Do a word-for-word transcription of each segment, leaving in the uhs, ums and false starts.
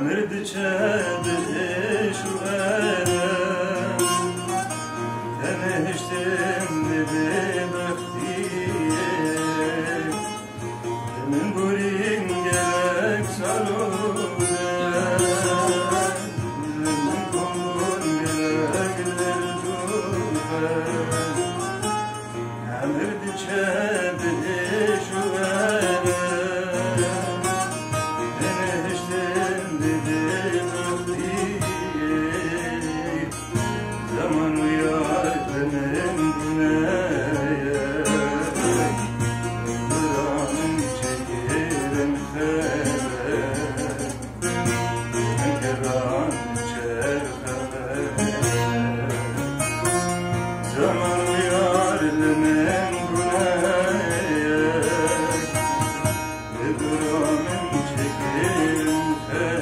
Emir diçe bi êş û erem, tenê hiştin bi bêbextiyê. Min borîn gelek salo de, min kombon gelek dercû be. Emir diçe bi êş û erem, tenê hiştin bi bêbextiyê. Zaman û yar bi min bûne ye, bira min çêkirin xeber, min kiran çerxe xeber. Zaman û yar bi min bûne ye, bira min çêkirin xeber.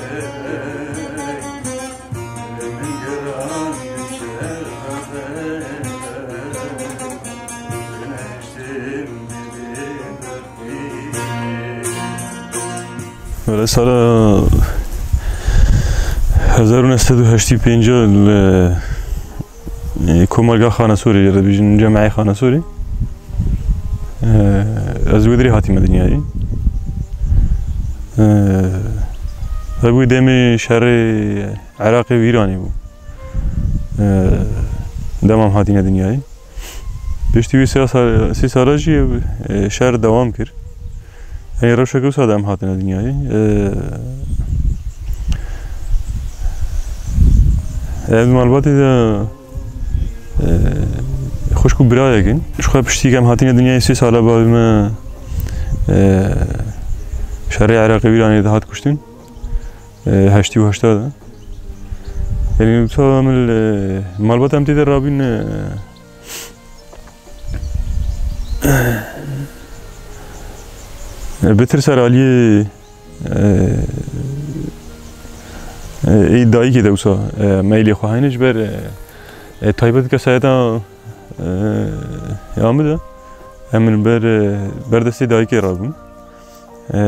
Wele sala hezar û neh sed û heştê û pênc li, e, komarga Xanesorê, ya da bêjin cemeyê Xanesorê, e, ez wê dirê hatîme dinyayê. E, ev wê demê şerê Iraqê û Îranê bû. E, dema em hatine dinyayê. Piştî wî sê sal, sê sala jî, e, şer dewam kir. Yanî rewşeke wisa de em hatine dinyayê. E, ev malbatê de, e, xwişk û birayek in. Ji xwe piştî ke em hatine dinyayê sê sala bavê me, e, şerê Iraqê û Îranê de hat kuştin. E, heştê û heşta de. Yanî wisa min li malbata em tê de rabîn, e, e, bitir ser aliyê, e, e, ê dayikê de wisa, e, meylê xwe hene ji ber, e, e, taybet kesayeta, e, ya min de em li ber, e, ber destê dayikê rabûn. E,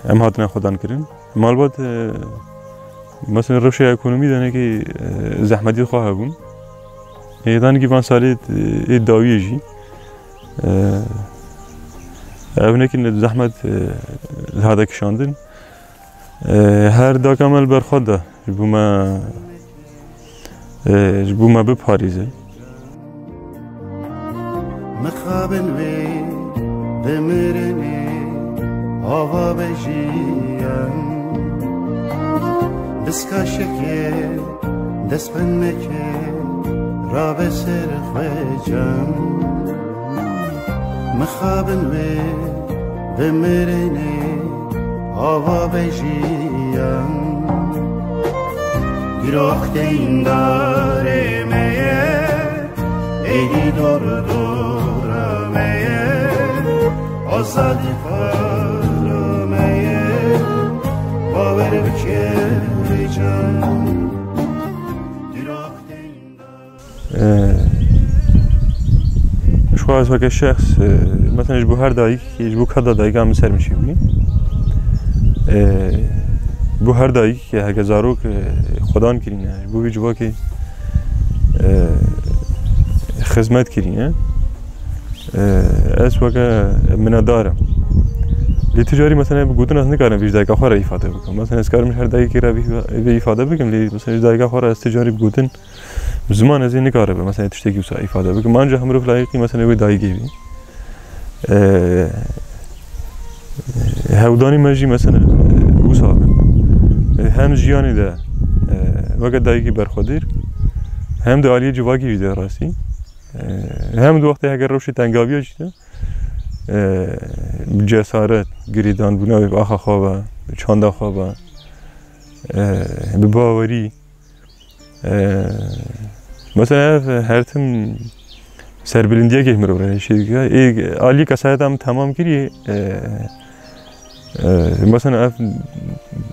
em hatine xwedan kirin. Malbat, e, mesela rewşa ekonomî de hinekî, e, zehmetiyê xwe hebûn. Ê danîkî van salê, e, ê dawiyê jî, e, ev hinekî zehmet, e, hate kişandin. E, her daka me li ber xwe de ji bo me, e, ji bo me biparêze. Mixabin wê bi mirinê ava be jiyan. Biska şekê dest bin neke rabe ser xwe can. Mixabin wê bi mirinê ava be jiyan. Dîrok deyndarê me ye, êdî dor dora me ye, azadî para me ye, bawer bike can. Dîrok deyndarê Ee, ji xwe ez weke şexs, e, mesela ji bo her dayik, ji bo keda dayika min ser min çêbûyî. Ee, bo her dayik, heke zarok, e, xwedan kirîne, ji bo vî civakê, e, xizmet kirîne. E, ez weke minetdar im. Lê tu carî mesela bi gotin ez nikarim vî ji dayika xwe re îfade bikim. Mesela ez karim ji her dayikê re vî, vê îfade bikim, lê mesela ji dayika xwe re ez tu carî bi gotin Bi ziman ez ê nikaribim, mesela tiştekî wisa îfade bikim. Anca mirov layiqî, mesela wê dayikê bî. Ee, hewdanî me jî, mesela, e, wisa bin. E, hem jiyanê de, e, weke dayikî berxwedêr, hem de aliyê civakî jî de rastî. E, hem di wextê heger rewşê tengaviya jî de, e, bi cesaret, girêdanbûna wê bi axa xwe ve, bi çanda xwe ve, e, bi bawerî, Ee, mesela ev her tim serbilindiyekê mirov re hêşî dike. Ê alî kesayeta min temam kirî, e, e, mesela ev,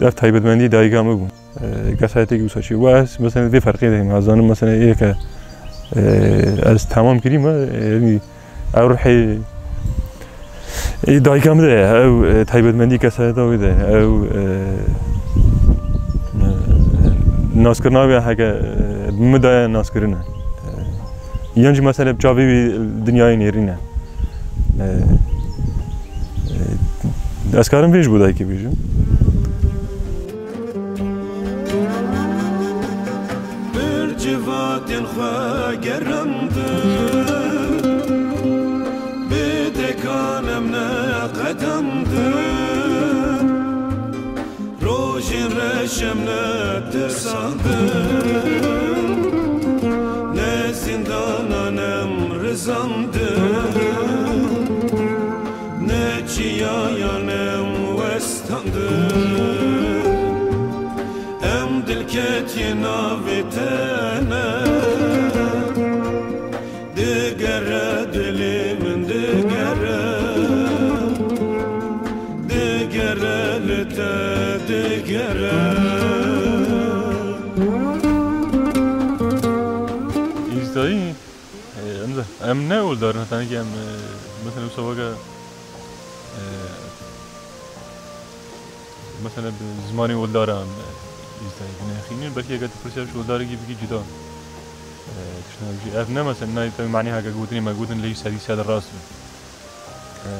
ev taybetmendî dayika min bû. E, kesayetekî wisa çi. Û ez mesela vê ferqê de him. Ez zanim mesela ê ke, e, ez temam kirî me, e, yanî Ew ruhê, ê, dayika min de ye. Ew, e, taybetmendî kesayeta wê de ye. Ew, e, Naskirina wî heke, e, bi min daye naskirine. E, yan jî mesele bi çavê wî dinyayê nêrîne. E, e, ez karim vê ji bo dayikê bêjim. Bir civatên xwe gerandin, bi dekan em neqedandin. Rojên reş em netirsandin, ne zindanan em rizandin, ne çiyayan em westandin. Em dilketiyê navê te ne. Digere dilê min, digere, digere li te, digere. Îzdayî, e, em de, em ne oldar in, tenê ki em, e, mesela wisa weke, e, Mesela bi zimanê oldaran, e, îzdayî binexînin, belkî eger tu pirsiyar ji oldarekî bikî cuda, e, tiştine jî. Ev ne mesela, nayê te manî heke gotinê me gotin lê sedî sed rast be. E,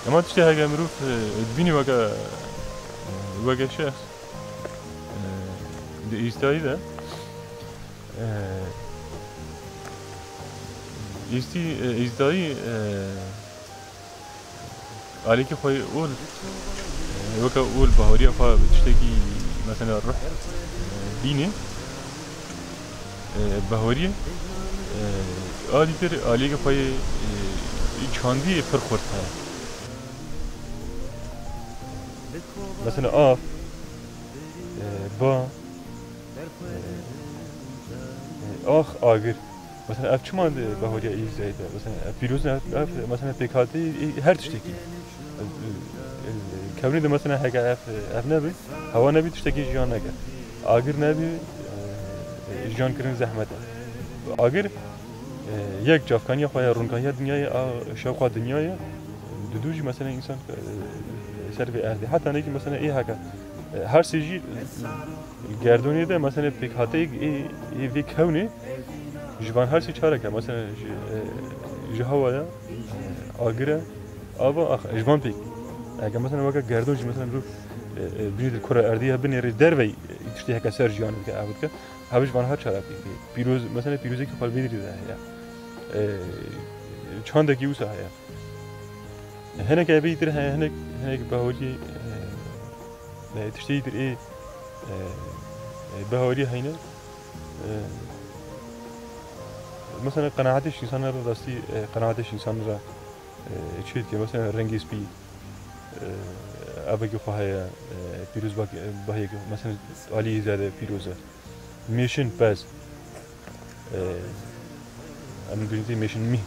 ema tiştê heke mirov, e, dibînî weke, e, weke şexs, e, di îzdayî de, e, îzdî, e, îzdayî, e, Alîkî xwe yê ol, e, weke ol bahoriya xwe bi tiştekî mesela ruh, e, bînê, e, bahoriyê, e, alîtir alîkî xwe yê, e, çandî pir xurt heye. Mesela av, e, ba, e, e, ax, agir. Mesela ev çima di bahoriya îzdayî de? Mesela ev pîroz ne, ev, ev mesela pêkhatî, e, her tiştekî. E, e, e, kewnî de mesela heke ev, ev nebi, hewa nebi tiştekî jiyan neke. Agir nebi, e, e, jiyan kirin zehmet e. Agir, e, yek çavkaniya xwe ya, rûnkaniya dinyayê, a şewqa dinyayê, didû jî mesela însan, e, ser vê erdê. Heta nekî mesela ê heke, e, her sê jî, e, gerdûnê de mesela pêkhateyek ê, ê vê kewnê ji van her sê çarek e. Mesela ji, e, ji hewaya, e, agir e, ava, ax, ji van pêk. Heke mesela weke gerdûn jî mesela mirov, e, e, bînî di kura erdê ya binêrê dervey, e, tiştê heke ser jiyan dike, ev dike. Hev ji van her çarek pêk tê. Pîroz, mesela pîrozekî xwe li vê derî de heye. E, çandekî wisa heye. Hinek evî dir heye, hinek, hinek bahorî, e, e, tiştê dir ê, e, e, bahorî heyne. E, mesela qenaetê ji însanê re rastî, e, qenaetê ji însanê re, e, çê dike. Mesela rengê spî, e, evekî xwe heye, e, pîroz bak-, e, bahiyekî, mesela alî zêde pîroz e. Mêşin, pez. Ee, em dûnîtê mêşin mîh. Ee,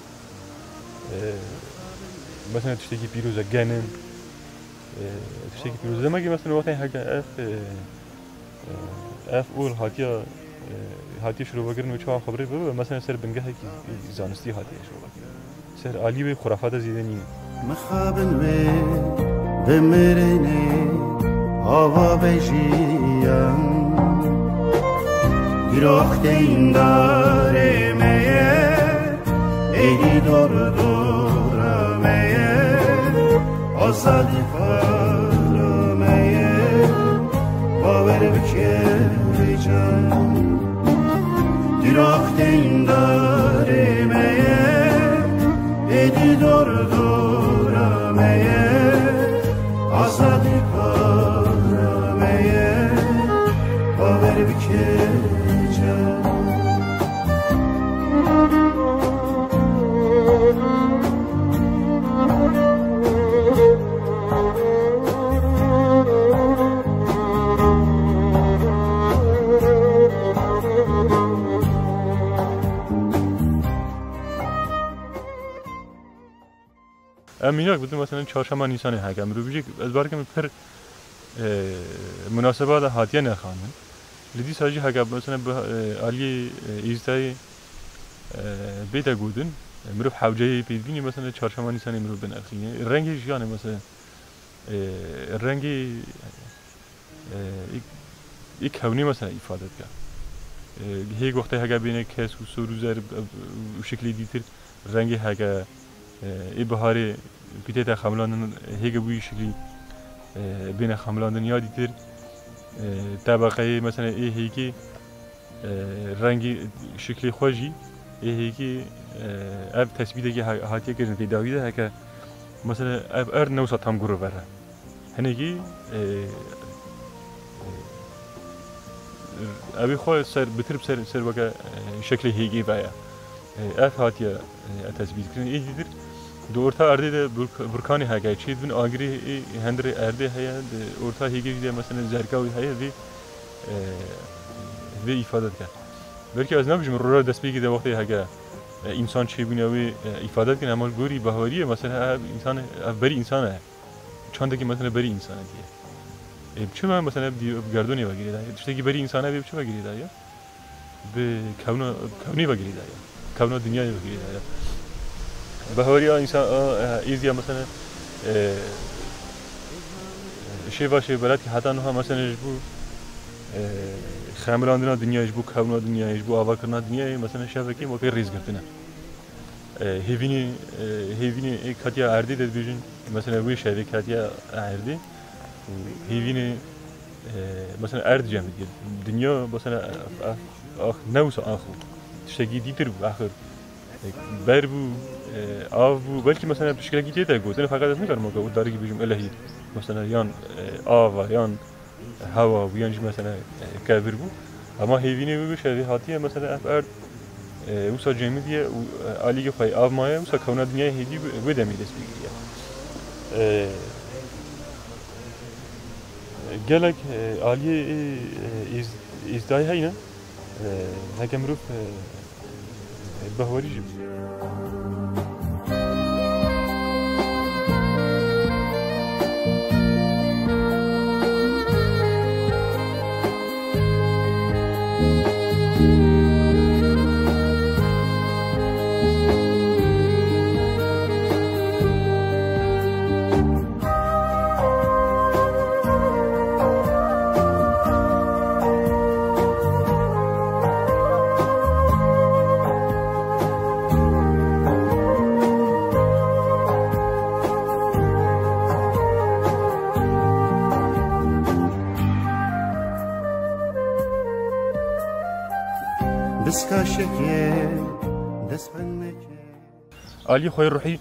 mesela tiştekî pîroz e, genim. Ee, tiştekî pîroz e. Demek ki mesela wextê heke ev, e, e, ev ol hatiye, e, hatiye şirovekirin û çawa xebrê bibe, mesela ser bingehekî zanistî hatiye şirovekirin. Ser alî wê xurafata zêde nîne. Mixabin wê bimirine ava bejiyan. Dîrok deyndarê me ye, êdî dor dora me ye. Azadî para me ye, bawer bike can. Dîrok deyndarê me ye, êdî dor dora me ye, azadî para me ye, bawer bike can. Em mînak bidin, mesela çarşema Nîsanê heke mirov bijî, ez bawer dikim pir, e, munaseba de hatiye nirxandin. Li dîsa jî heke mesela bi, e, aliyê, e, Îzdayê, e, bête gotin, e, mirov hewceyê pê dibînî, mesela çarşema Nîsanê mirov binirxîne. Rengê jiyanê mesela, e, rengê, e, ê, ê kewnê mesela îfade dike. E, hêk wextê heke bêne kesk û sor û zer, e, û şiklê dîtir, rengê heke, e, ê biharê pîtê te xemilandin, hêke bûyî şiklî, e, bêne xemilandin ya dîtir, e, tebeqeyê mesela ê hêkê, e, rengî şiklê xwe jî ê hêkê, e, ev tesbîtekî ha-, hatiye kirin vê dawî de heke mesela ev erd ne wisa tam gurû ver e. Hinekî, e, e, ew ê xwe ser, bitir bi ser, ser weke, e, şeklê hêgê ve ye. E, ev hatiye, e, tesbît kirin. Ê dîtir di orta erdê de burk-, burkanê heke çê dibin, agirê ê hendirê erdê heye, di orta hêgê jî de mesela zerka wî heye, vê, e, vê îfade dike. Belkî ez nabêjim roja destpêkê de wextê heke, e, însan çêbûne wê, e, îfade dikin, hema gorî bahweriyê mesela ev însan, ev berî însan e. Çandekî mesela berî însan e diye. E, bi çi ve mesela bi dî-, bi gerdonê ve girêdaye? Tiştekî berî însan e bê bi çi ve girêdaye? Bi kewna, bi kewnê ve girêdaye. Kewna dinyayê ve girêdaye. Bahweriya însan, a, e, êziya mesela, e, şêva şê beletî heta niha mesela ji bo, e, xemilandina dinyayê, ji bo kewna dinyayê, ji bo avakirina dinyayê mesela şevekê wekî rêzgirtin e. E, hêvînê, e, hêvînê ê ketiya erdê de dibêjin, mesela wê şevê ketiya erdê û hêvînê, e, mesela erd cem diye. Dinya mesela, e, e, ax, ne wisa ax bû. Tiştekî dîtir bû, axir. E, ber bû, e, av bû, belkî mesela pişkilekî tê de gotin, feqet ez nikarim weke wekdarîkî bêjim elehî. Mesela yan, e, av a, yan hewa bû, yan jî mesela, e, kevir bû. Hema hêvînê wê bişevê hatiye mesela ev erd, e, wisa cêmid ye û, e, alîgê xwe av maye, wisa kewna dinyayê hêdî wê demê dest pê kiriye. E, gelek, e, aliyê, e, e, îz-, îzdayî heyne. E, heke mirov, e, Bahwerî jî. Diska şekê, dest xwe neke. Alî xwe ruhî,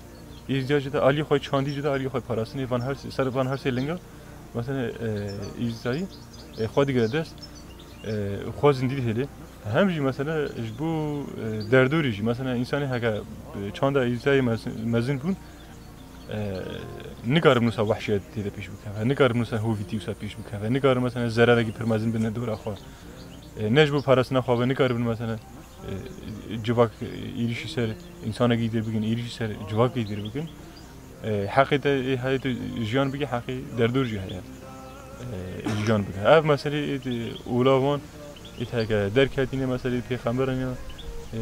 îzdiya jî de, alî xwe çandî jî de, alî xwe parastinê van her, ser van her sê linga, mesela, e, îzdayî, e, xwe digire dest, e, xwe zindî dihêlê. Hem jî mesela ji bo, e, derdorî jî, mesela însanê heke, e, çanda îzdayê mez-, mezin bûn, e, nikaribin wisa wehşiyet tê de pêş bikeve, nikaribin wisa hovîtî wisa pêş bikeve, nikaribin mesela zererekî pir mezin bidine dora xwe. E, ne ji bo parastina xwe be, nikaribin mesela, e, civak, e, êrîşî ser însanekî dîtir bikin, êrîşî ser civakekî dîtir bikin. E, heqê te, e, heye tu jiyan bike, heqê derdor jî heye, e, jiyan bike. Ev meselê, e, ola wan, e, heke derketîne meselê pêxemberan ya, e,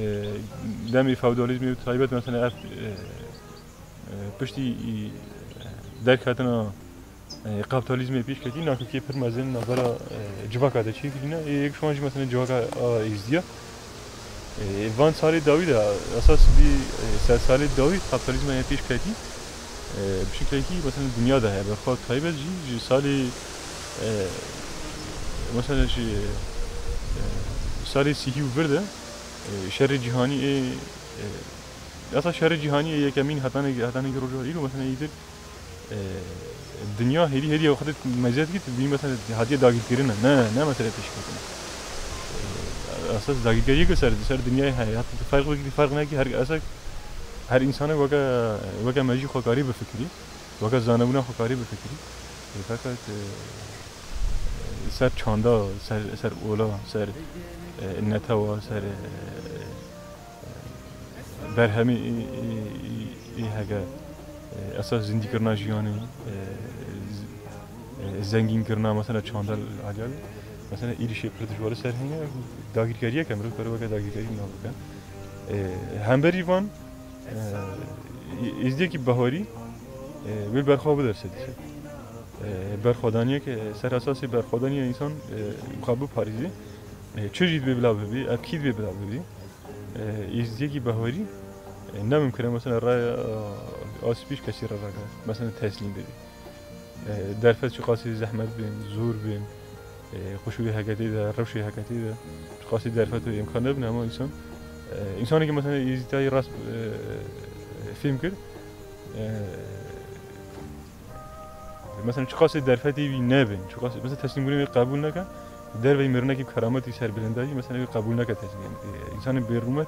demê feodalîzmê û taybet mesela ev, e, e, piştî, e, derketina, e, kapitalizmê pêş ketî, nakokê pir mezin navbera, e, civaka de çêkirîne. Ê yek şiwan jî mesela civaka a êzdiya. E, van salê dawî de, esas bî, e, ser salê dawî kapitalizma ya pêş ketî. E, bi şiklekî mesela dinya de heye. Berxwe taybet jî ji salê, e, mesela ji, e, salê sîhî û vir de, e, şerê cîhanî ê, e, Yasa şerê cîhanî yê yekemîn hetanê, hetanê roja îro mesela îdir, e, dinya hêdî hêdî xwe meziyet kir, bî mesela hatiye dagirkirin e. Ne, ne mesela pêşketin. E, esas dagirkeriyê ku ser, ser dinyayê heye. Heta tu ferq bikî, ferq nekî, her, esas her însanek weke, weke me jî xwe karî bifikirî, weke zanebûna xwe karî bifikirî. E, feqet, e, ser çanda, ser, ser ola, ser, e, netewa, ser, e, berhemî ê, ê, ê, ê heke, e, esas zindîkirina jiyanê, e, z-, e, zengînkirina mesela çanda aliyal, mesela êrîşê pir dijwar li ser hene, dagirkeriyeke mirov kare weke dagirkerî nav bike. E, hemberî van, e, ê-, êzdiyekî baharî, e, wê berxwe bide ser dîse. E, berxwedaniyek, e, ser esasê berxwedaniya însan, e, xwe biparêzî. E, çi jî dibê bila bibî, ev kî dibê bila bibî? E, êzdiyekî behwerî, e, ne mimkun e, mesela, raya, e, a spî ji kesî re veke, mesela, teslîm bibî. E, derfet çiqasî zehmet bên, zor bên, e, xweşûyê heketê de, rewşê heketê de, çiqasî derfet û îmkan nebin, hema însan, e, însanekî, mesela, êzdîtayî rast, e, fêm kir, e, Mesela, çiqasê derfetê wî nebin, çiqasê, mesela, teslîmbûnê wî qebûl neke, derveyî mirinekî bi kerametî serbilindayî, mesela, wî qebûl neke teslîm. E, însanên bêrûmet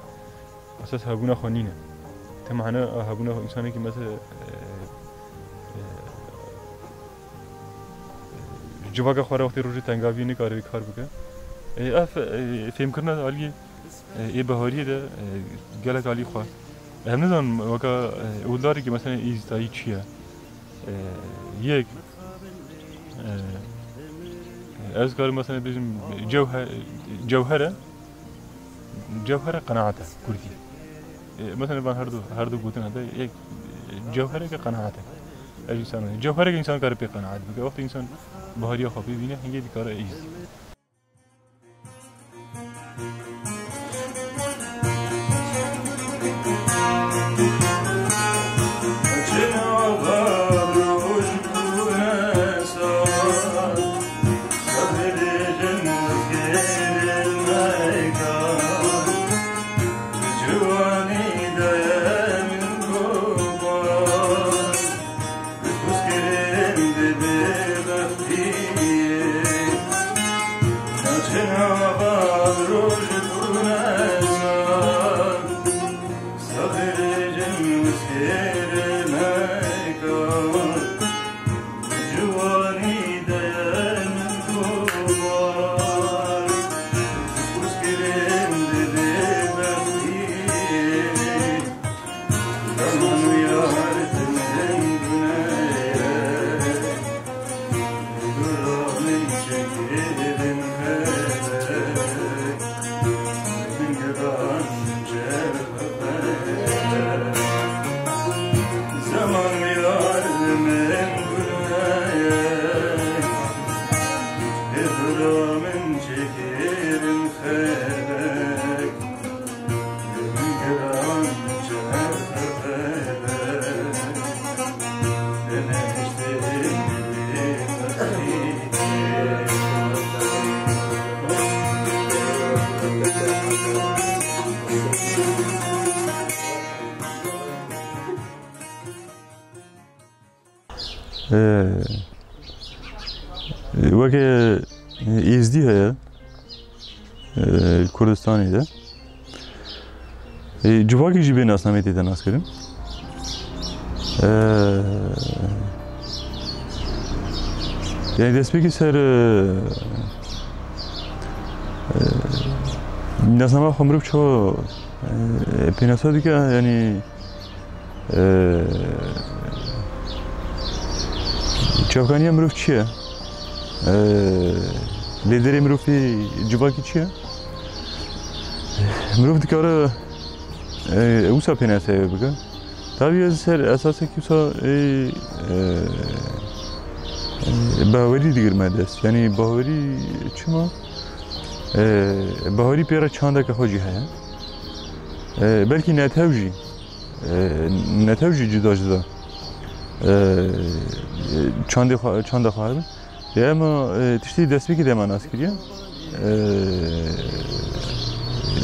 esas hebûna xwe nîne. Temahne a hebûna xwe, însanekî, mesela, e, e, civaka xwe re wextê rojê tengaviyê nikare wî kar bike. E, ev, e, fêmkirina aliyê, e, ê behariyê de, e, gelek alî xwe. Em nizanin weka, e, ûdarekî, mesela, êzdîtayî çi ye? E, yek, e, ez karim, mesela, bêjim, cewhe-, cewhere, cewhere qenaet e, kurdî. E, mesela, van her du, her du gotina de yek, e, cewhereke qenaet e. Ez însan, cewhereke însan kare pê qenaet bike. Wextê însan bahariya xwe pê bîne, hingê dikare êzdî. Ee, weke Êzdî heye, e, Kurdistanê de. E, civakî jî bê nasnameyê tê de naskirin. E, yani destpêkî ser, e, e, nasnama xwe mirov çawa, e, pênasa dike, yani, Ee, çavkaniya mirov çi ye? Ee, lêderê mirovî civakî çi ye? Mirov dikare, e, wisa pênaseyê bike. Tabî ez ser esasekî wisa, e, e, e, bawerî digirme dest. Yanî bawerî çima? E, bawerî pê re çandeke xwe jî heye. E, belkî netew jî. E, netew jî cuda cuda, e, çandê xwe, çanda xwe hebin. Ya ema, e, tiştê destpêkê de me nas kiriye. E,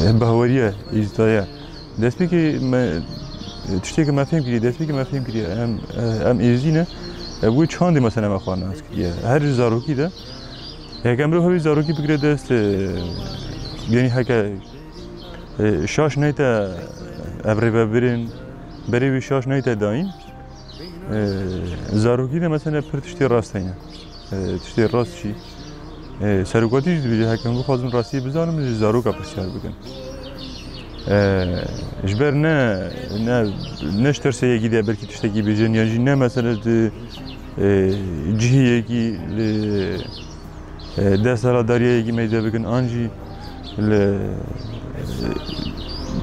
e, bahweriye, îcdaya. Destpêkê me, e, tiştê ke me fêm kiriye, destpêkê me fêm kiriye. Em, e, em êzdî ne. E, wê çandê mesela me xwe nas kiriye. Her ji zarokî de. Heke mirov hevî zarokî bigire dest, e, yanî heke E, şaş neyte ev rêvebirin, berê wî şaş neyte dayîn. E, zarokî de mesela pir tiştê rast heye. E, tiştê rast jî. E, serokatî jî dibêje, heke min bixwazin rastiyê bizanim, ji zaroka pirsiyar bikin. E, ji ber ne, ne, ne ji tirsê yekî de belkî tiştekî bêjin, yan jî ne mesela di, e, cihê yekî li e, desthilatdariyê yekî meyze bikin, an jî li,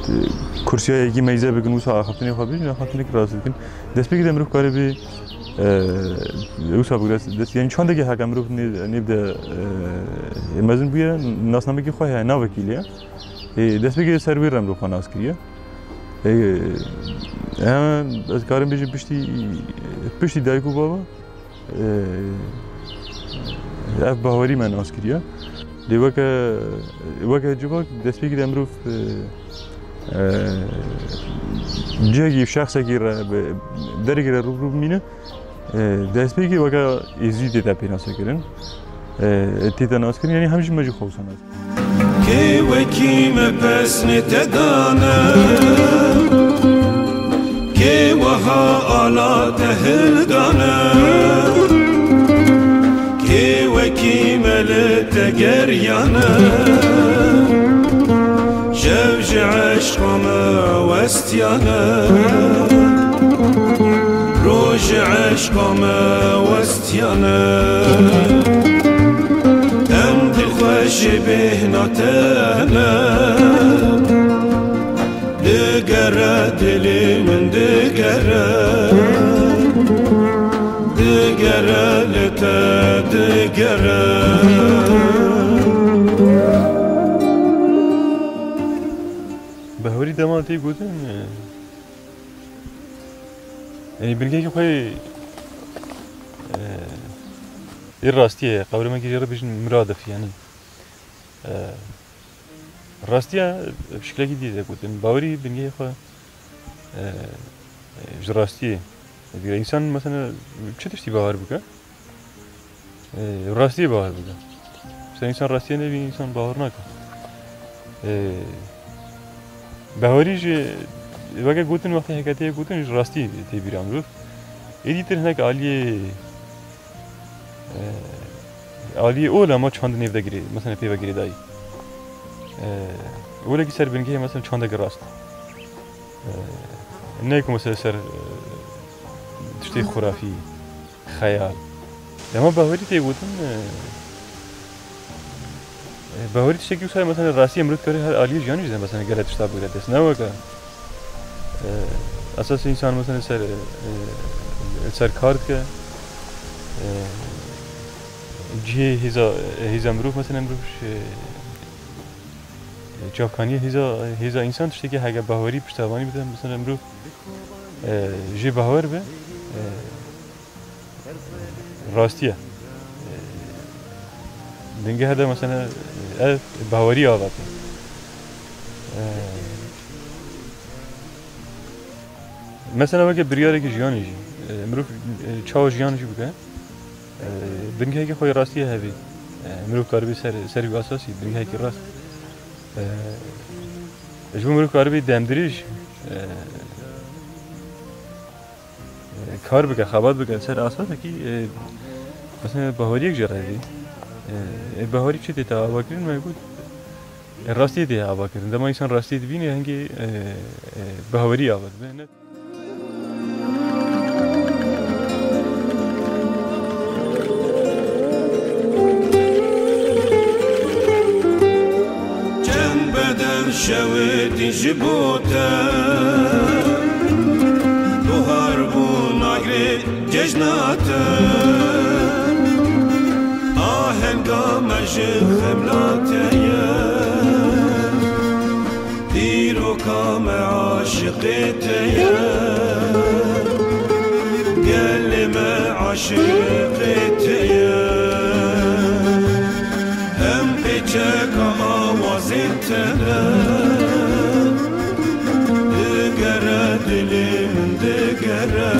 e, kursiya yekî meyze bikin, wisa axaftinê xwe bikin, axaftinekî rast bikin. Destpêkê de mirov karibî, Ee, wisa bû dest, dest, yani çandekî heke mirov nê-, nêbde, ee, mezin bûye, nasnamekî xwe heye, navekî lê ye. Ee, destpêkê ser wê re mirov xwe nas kiriye. Ee, em, ez karim bêjim piştî, piştî dayik û baba, ee, ev bawerî me nas kiriye. Lê weke, weke civak destpêkê de mirov, ee, ee, cihekî, şexsekî re, bi derekî re rû bi rû bimîne. Ee, destpêkê weke êzî tête pênasekirin. Ee, tête naskirin, yanî hem jî me jî xwe wisa nas. Kê wekî me pesnê te dane, kê wiha ala te hildane, kê wekî me li te geriyane, şev ji eşqa me westiyane, roj ji eşqa me westiyane, em dilxweş bêhna te ne. Digere dilê min, digere, digere li te digere. Behorî dema tê gotin, e, yanî bingehekî xwe, e, ê rastiyê ye, qewremekî jê re bêjin miradif, yanî, e, rastiya, e, bi şiklekî dî de gotin. Bawerî bingehê xwe, e, e, ji rastiyê digire. Însan, mesela, çi tiştî bawer bike? E, rastiyê bawer bike. Mesela însan rastiyê nebî, însan bawer nake. E, bawerî jî, weke gotin, wextê heke tê gotin, ji rastiyê tê bîra mirov. Êdî tir hinek aliyê, e, aliyê ol e, ama çand nêv de girê, mesela pê ve girêdayî. E, olekî ser bingehê, mesela çandeke rast. E, ne ku mesela ser, e, tiştê xurafî, xeyal. Dema bawerî tê gotin, e, e, bawerî tiştekî wisa ye, mesela rastiyê mirov dikare her aliyê jiyanê jî de, mesela gelek tişta bigre dest. Ne weke, e, esasê însan, mesela ser, e, e, ser kar dike, e, cihê hêza, hêza mirov, mesela mirov ji, e, çavkaniyê hêza, hêza însan tiştekî heke bawerî piştevanî bide, mesela mirov, e, jê bawer be, e, rastiye. E, dingehê de mesela, e, ev bawerî avête. E, mesela weke biryarekî jiyanê jî, e, mirov, e, çawa jiyan jî bike, e, bingehekî xwe yê rastiyê hebe. E, mirov karibe ser, ser vî asasî, bingehekî rast. E, ji bo mirov karibe demdirêj, e, e, kar bike, xebat bike ser asasekî, e, mesela baweriyek jê re hebe. E, e, bawerî çi tê te avakirin, me got, e, rastiyê tê avakirin. Dema însan rastiyê dibîne, hingê, e, e, bawerî ava dibe. Ne Çend bedel şewitî ji bo te, buhar bû nagirê cejna te. Ahenga me ji xemla te ye. Dîroka me aşiqê te ye, gelê me aşiqê te ye. Em pêçeka awazên te ne, digere dilê min, digere,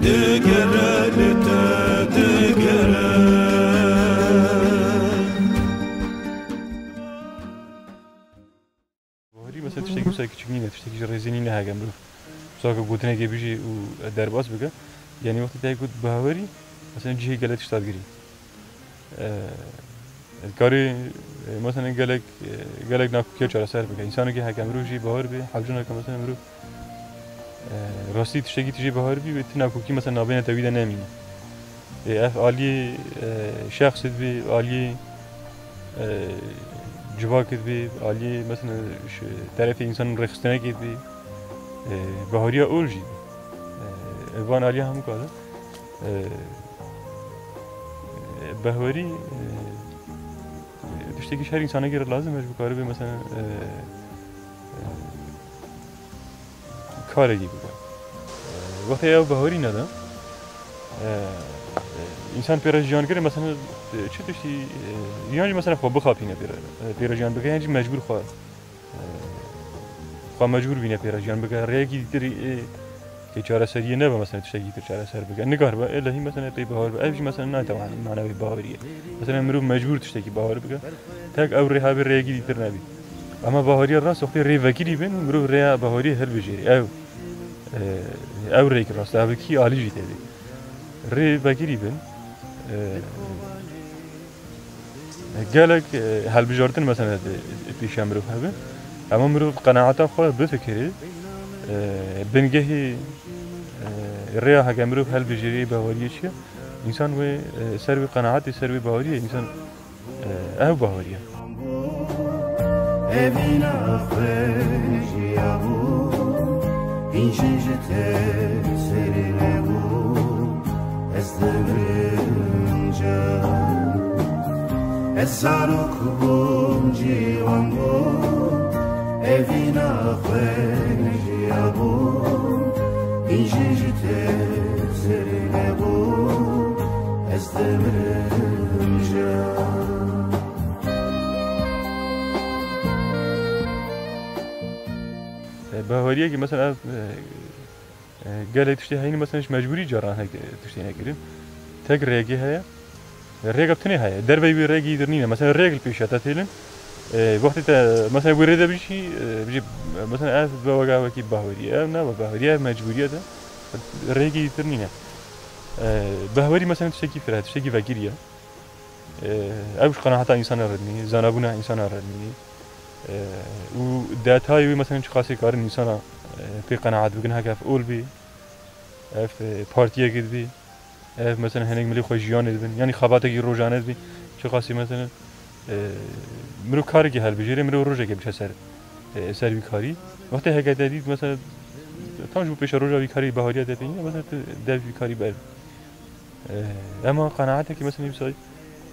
digere li te digere. Bawerî mesela tiştekî wisa kiçik nîne, tiştekî ji rêzê nîne heke mirov wisa ku gotinekê bijî û derbas bike. Yanî wextê te got bawerî, mesela cihê gelek tişta digirî. E, dikarî, e, mesela gelek, e, gelek nakokiya çareser bike. Însanekî heke mirov jî bawer bê, hevcineke mesela mirov E, rastî tiştekî tu jê bawer bî, wê tu nakokî mesela nabêne te wî de nemîne. E, ev aliyê, e, şexsê dibê, aliyê, e, civakê dibê, aliyê mesela ji terefê însanên rêxistinekê dibê. E, bahariya ol jî. E, Van aliya hemû kadin. E, e, behwerî, e, e, tiştekî ji her însanekî re lazim e, ji bikaribe mesela, e, e, karekî bike. E, wextê ew behwerî nede, e, e, însan pê re jiyan kire, mesela, e, çi tiştî, e, yan jî mesela xwe bixapîne pê re, e, pê re jiyan bike, yan jî mecbûr xwe, e, xwe mecbûr bîne pê re jiyan bike. Rêyekî dîtir, e, kê çareseriyê nebe, mesela tiştekî dîtir çareser bike. Nikaribe, ê lehî mesela pê bahar be. Ev jî mesela nayte wan-, mana wê bahariyê. Mesela mirov mecbûr tiştekî bahar bike. Tek ew rê hebe rêyekî dîtir nebî. Ama bahariya rast wextê rê vekirî bin, mirov rêya bahariyê hilbijêrî. Ew, e, ew rêyekî rast, ev kî alî jî tevî. Rê vekirî bin. E, Gelek, e, helbijartin mesela di, di pêşiya mirov hebe. Hema mirov qenaeta xwe bifikirê, e, bingehê, e, rêya heke mirov helbijêrê baweriyê çi ye? Însan wê, e, ser wê qenaetê, ser wê baweriyê, însan, e, ew baweriye. Evîna xwe jiyabû, hîn jî ji te serê nebû, ez dimirim ca. Ez zarok bûm, ciwan bûm, evîna xwe jiyabûm, hîn jî ji te serê nebû, ez dimirim ca. E, baweriyekî mesela ev, e, e, gelek tiştê heyî, mesela ji mecbûrî caran heke tiştê nekirin. Tek rêyekê heye. Rêyek tenê heye. Derveyî wî rêyekî dir nîne. Mesela rêyek li pêşiya te têlin. E, wextê te mesela wî rê de bijî, e, bijî, mesela ev be wega wekî bawerî. Ev ne be bawerî, ev mecbûriyet e. Rêyekî dir nîne. E, behwerî mesela tiştekî fira, tiştekî vekirî ye. E, ew ji qenaheta însana re nî, zanabûna însana re nî. E, û detayê wî, mesela, çiqasê karin însana, e, pê qenaet bikin, heke ev ol bî, ev, e, partiyekê dibî, ev, mesela, hinek milê xwe jiyanê dibin, yanî xebatekî rojane dibî, çiqasî, mesela, e, mirov karekê helbijêre, mirov rojekê biçe ser, e, ser vî karî. Wextê heke te dît, mesela, tam ji bo pêşeroja vî karî bahariya te tênîne, mesela, tu dev vî karî ber. E, ema qenaetekî, mesela, wî say,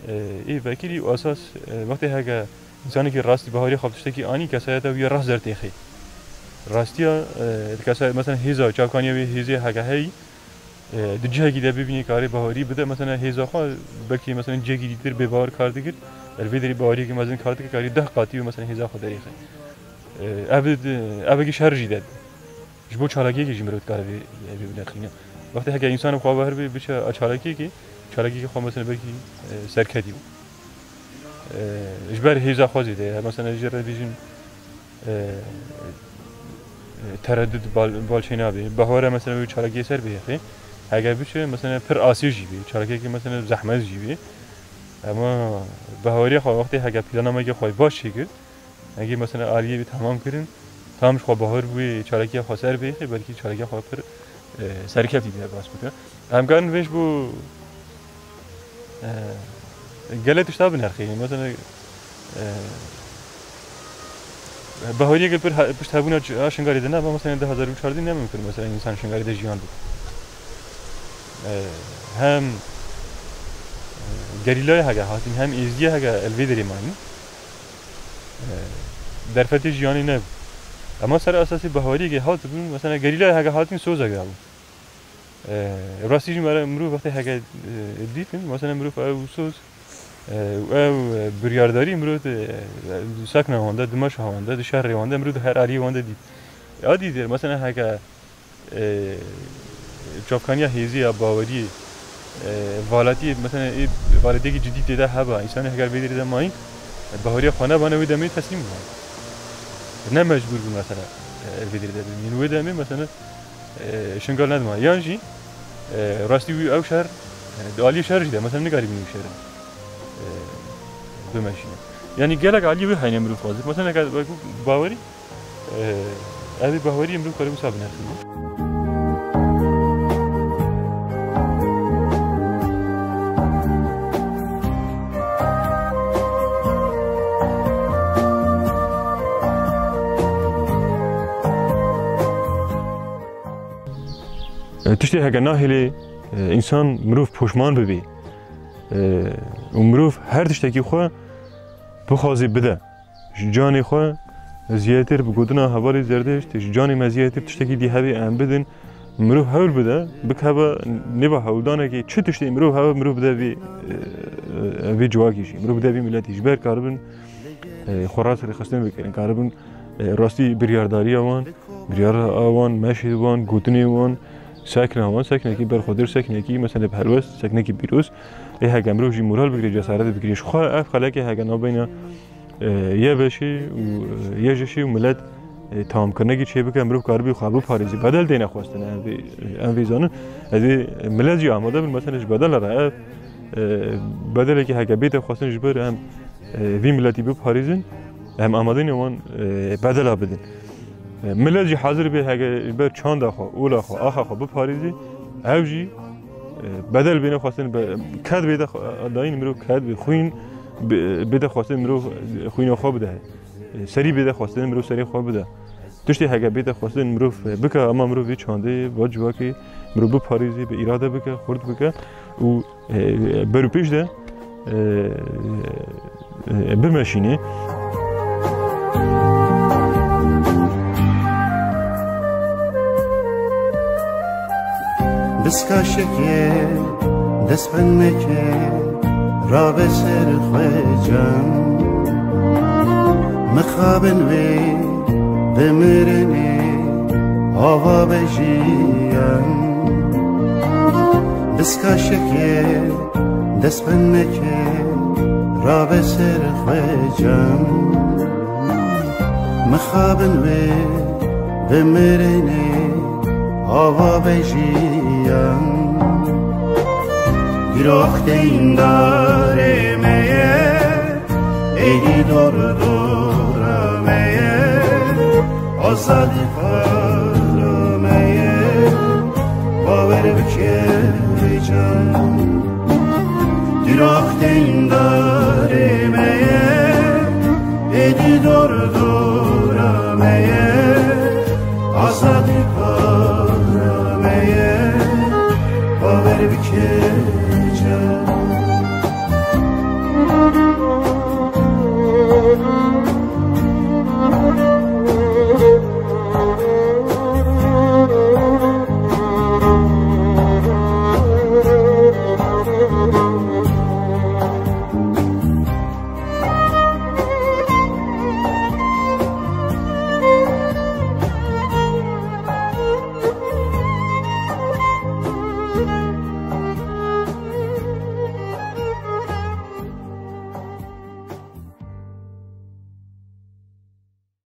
e, ê vekirî û esas, e, wextê heke însanekî rastî baharî xwe bi tiştekî anî, kesayeta wî rast dertêxê. Rastiya, e, di kesayet, mesela, hêza, çavkaniya wê hêzê heke heyî, e, di cihekî de bibînî karê baharî bide, mesela, hêza xwe belkî, mesela, cihekî dîtir bê bahar kar dikir, li vê derê bahariyekî mezin kar dikir, karî deh qatî wê, mesela, hêza xwe derêxe. E, ev, ev êkî şer jî de. Ji bo çalakiyekê jî mirov dikare vê, vê bineqîne. Wextê heke însan xwe wer bê, biçe a çalakiyekê, çalakiyekê xwe mesela belkî, e, serketî bû. E, ji ber hêza xwe zêde ye. Mesela jê re bêjin, e, e, tereddud bal, balçê nabê. Bahwere mesela wê çalakiyê ser bihêxê. Heke biçe mesela pir asê jî bê. Çalakiyekê mesela zehmet jî bê. Ema bahweriya xwe wextê heke planameke xwe baş çêkir, Egê mesela aliyê wî temam kirin, tam ji xwe bahar bûyê çalakiya xwe ser bêxê, belkî çalakiya xwe pir, e, serkeftî derbas bike. Em karin vê ji bo, e, gelek tişta binerxînin. Mesela, e, bahariyeke pir he-, pişt hebûna ç-, a Şingalê de nebe, mesela du hazar û çardeh ne mimkun, mesela însan Şingalê de jiyan bike. E, hem, e, gerîlayê heke hatin, hem êzdiye heke li vê derê mayîn. E, derfetê jiyanê nebû. Ema ser esasê bahariyekê hatibûn, mesela gerîlaya heke hatin sozek dabû. E, rastî jî mere mirov wextê heke, e, dîtin, mesela mirov ew soz, e, û ew, e, biryardarî mirov di, e, di sekna wan de, di meşa wan de, di şerê wan de, mirov di her aliyê wan de dît. Ya dîtir, mesela heke e, çavkaniya hêzê ya baweriyê, e, valetiyê, mesela, ê valetiyekî cidî tê de heba, însanê heger vê derê de mayîn, e, bahariya xwe nebane wê demê teslîm bûn. Ne mecbûr bûn, mesela, e, vê derê de bimînin. Wê demê, mesela, e, Şingal nedima. Yan jî, e, rastî wî ew şer, e, di aliyê şer jî de, mesela, nikarî bînî wî şer, e, bimeşîne. Yanî gelek aliyê wê heyne mirov xwazir. Mesela, neka, wekî bawerî, Ev ê bahweriyê mirov kare wisa binerxîne. E, tiştê heke nahêlê, e, însan, mirov poşman bibê. E, û mirov her tiştekî xwe bixwazî bide. Ji canê xwe zêdetir, bi gotina hevalê Zerdişt, ji canê me zêdetir tiştekî dî hebe em bidin. Mirov hewl bide, bikeve nêva hewldanekê, çi tiştê mirov hebe, mirov bide vî, e, vî civakî jî, mirov bide vî miletî. Ji ber karibin, e, xwe rast rêxistin bikirin, karibin, e, rastî biryardariya wan, biryara wan, meşê wan, gotinê wan, sekna wan, seknekî berxwedir, seknekî, mesela, bi helwest, seknekî pîroz. Ê heke mirov jî moral bigire, cesaret bigire. Ji xwe ev xelekê heke nabeyna, e, YBŞ'ê û, e, YJŞ'ê û milet, e, tamamkirinekî çêbike, mirov karibî xwe biparêzî. Bedel têne xwestin, em vê, em vê zanin. Ez ê milet jî amade bin, mesela, ji bedela re ev, e, bedelekî heke bête xwestin ji ber em, e, vî miletî biparêzin, em amadeyne wan, e, bedela bidin. E, milet jî hazir bê heke ji ber çanda xwe, ola xwe, axa xwe biparêzî, ew jî, e, bedel bêne xwestin, be-, ked bête xwe-, dayîn mirov ked bê, xwîn bê-, bête xwestin mirov xwîna xwe bide. E, serî bête xwestin mirov serê xwe bide. Tiştê heke bête xwestin mirov bike, ama mirov vê çandê, va civakê mirov biparêzî, bi îrade bike, xurt bike û e, berûpêş de, e, e, bimeşînê. Biska şekê, dest xwe neke, rabe ser xwe can. Mixabin wê, bimirinê, ava be jiyan. Biska şekê, dest xwe neke, rabe ser xwe can. Mixabin wê, bimirinê, ava be jiyan. Dîrok deyndarê me ye, êdî dor dora me ye, azadî para me ye, bawer bike can. Dîrok deyndarê me ye, êdî dor dora me ye, azadî para me ye, bawer bike can.